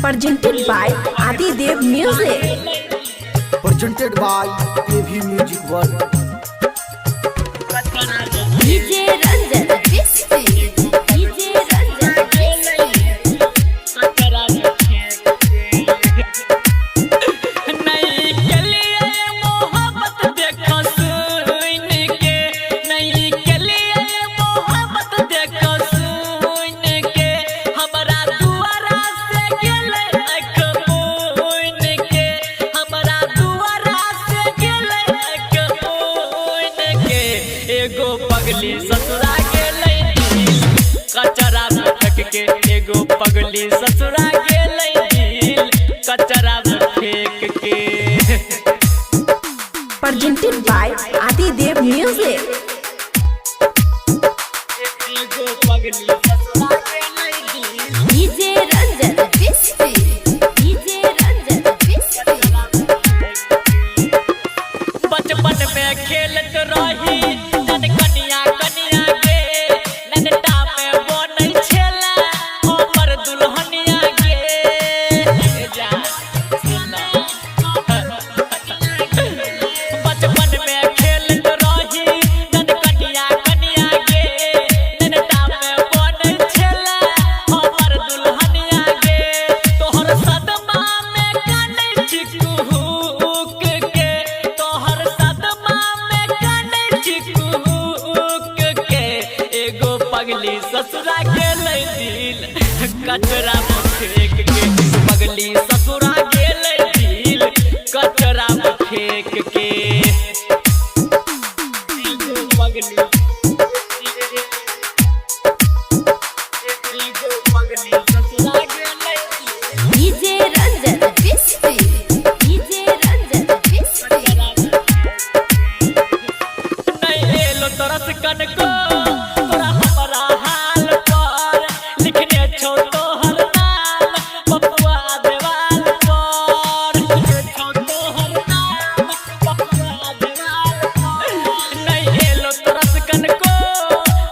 Presented by Adi Dev Music. Presented by AV Music World. DJ Ranjan Bisfi, DJ Ranjan Bisfi. नहीं के लिए मोहब्बत देखो सुन के, नहीं के लिए मोहब्बत देखो सुन के, हमरा दुआरा से गेलै अख मुन के, हमरा दुआरा से गेलै अख मुन के, एगो पगली ससुरा गेलै दिल कचरा में फेंक के, एगो पगली ससुरा गेलै दिल कचरा में फेंक के। Presented by Adi Dev Music. एगो पगली ससुरा गेलै दिल DJ Ranjan Bisfi, DJ Ranjan Bisfi. बचपन में खेलत रही नन कनिया कनिया के, ननटा में बनै छेला हमर दुल्हनिया के। ए जा, सुना। बचपन में खेलत रही नन कनिया कनिया के, ननटा में बनै छेला हमर दुल्हनिया के। तोहर सदमा में कानै छी कुहुक के, तोहर सदमा में कानै छी कुहुक के, एगो पगली ससुरा गेलै दिल कचरा में फेंक के, पगली ससुरा गेलै दिल कचरा में फेंक के। एगो पगली, एगो पगली ससुरा गेलै दिल DJ Ranjan Bisfi, DJ Ranjan Bisfi. नहीं एलो तरस कनको तोरा हमरा हाल पर, लिखने छौ तोहर नाम पपुआ देवाल पर, लिखने छौ तोहर नाम पपुआ देवाल पर। नहीं एलो तरस कनको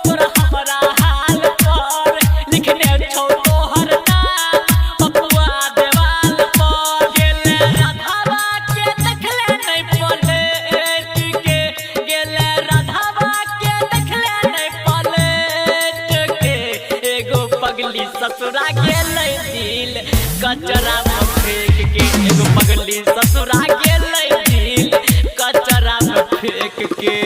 तोरा हमरा हाल पर, लिखने छौ तोहर नाम पपुआ देवाल पर। गेले राधावा के देखले नहीं पलेट के, गेले राधावा के देखले नहीं पलेट के, एगो पगली ससुरा गेलै दिल कचरा में फेंक के, एगो पगली ससुरा गेलै दिल कचरा में फेंक के।